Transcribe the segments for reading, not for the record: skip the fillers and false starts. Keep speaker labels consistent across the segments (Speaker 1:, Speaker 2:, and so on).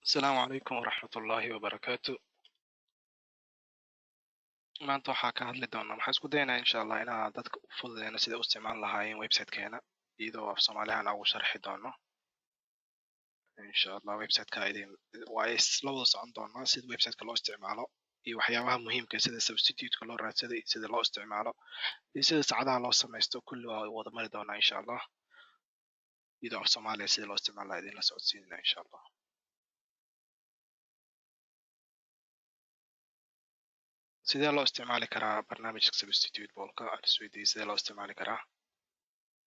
Speaker 1: Asalaamu calaykum waraxmatullaahi wabarakaatu. Maanta waxaa ka hadli doonaa, waxaan isku daynaa insha Allah inaa dadka u fududeyno sida u isticmaali lahaayeen website-keena, iyadoo af Soomaalihan ugu sharxi doono insha Allah. Website-ka idin waa isla wada socon doonaa sida website-ka loo isticmaalo iyo waxyaabaha muhiimka, sida substitute-ka loo raadsado iyo sida loo isticmaalo iyo sida saacadaha loo sameysto. Kulli waa wada mari doonaa insha Allah, iyadoo af Soomaaliya sida loo isticmaalo lahaa idinla socodsiinayna insha Allah. Sidee loo isticmaali karaa barnaamijka substitute pool-ka aan isweydiiyey? Sidee loo isticmaali karaa?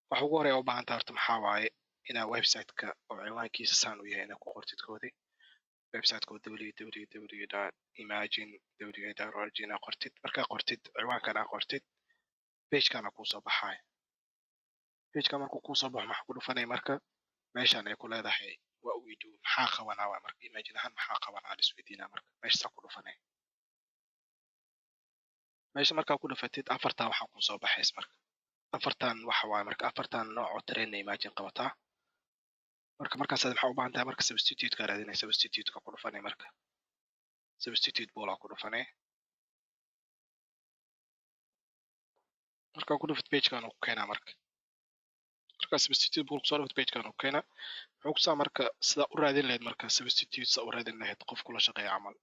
Speaker 1: Waxa ugu horeeya u baahan tahay horta maxaa waaye? Inaa website-ka oo ciwaankiisa saan u yahay inaa ku qortid koodi website-ka oo www.imaginewa.org inaa qortid. Markaa qortid ciwaankan aa qortid, page-kana kuusoo baxaaya. Page-ka markuu kuusoo baxo, maxaa ku dhufanaya marka? Meeshan ay ku leedahay "What we do", maxaa qabanaa waay. Marka Imagine ahaan maxaa qabanaa la isweydiinaa. Marka meeshaasaa ku dhufanaya. Meesha markaa ku dhufatid, afartan waxaa kuusoo baxays. Marka afartan waxa waaye, marka afartan nooc oo training Imagine qabataa. Marka markaas maxaa u baahan tahay? Marka substitute-ka raadinay, substitute-ka ku dhufanay. Marka substitute pool aa ku dhufanay. Markaa ku dhufat, page-kan uu ku keenaa. Marka markaa substitute pool kusoo dhufat, page-kan uu ku keenaa. Muxuu kusaa marka sidaa u raadin lahayd? Marka substitute saa u raadin lahayd, qof kula shaqeeya camal,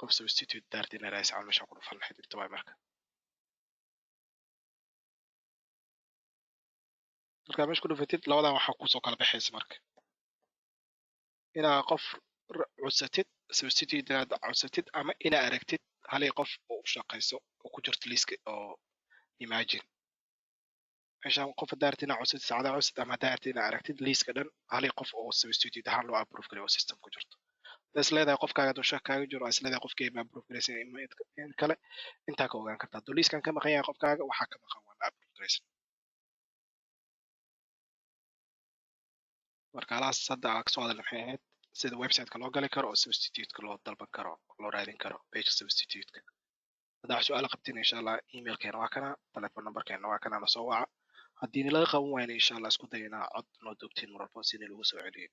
Speaker 1: qof substitute daarti inaa raadis camal, meeshaa ku dhufan lahayd inta waay. Marka markaa meesha ku dhufatid, labadan waxaa kusoo kala baxaysa. Marka inaa qof codsatid, substitute inaad codsatid, ama inaa aragtid halii qof oo u shaqeyso oo ku jirto liiska oo Imagine. Meeshaan qof haddaa rabtid inaad codsatid, saacadaha codsatid, ama haddaa rabtid inaad aragtid liiska dhan, halii qof oo substitute ahaan loo approve gareeyo oo system ku jirto. Haddaa is leedahay qofkaaga hadduu shak kaaga jiro, is leedahay qofkii ma approve gareysan in kale, intaa ka ogaan kartaa. Hadduu liiskan ka maqan yahay qofkaaga, waxaa ka maqan waa ma approve gareysan. Marka halaas hadda aa kasoo hadalna maxay ahayd? Sida website-ka loo gali karo oo substitute-ka loo dalban karo, loo raadin karo page substitute-ka. Haddaa wax su-aalo qabtiin, insha Allah emailkeena waa kana, telephone numberkeena waa kana, na soo waca. Haddii nilaga qaban waayna, insha Allah isku daya inaa cod noo duubtiin mar walba si lagu soo celiyo.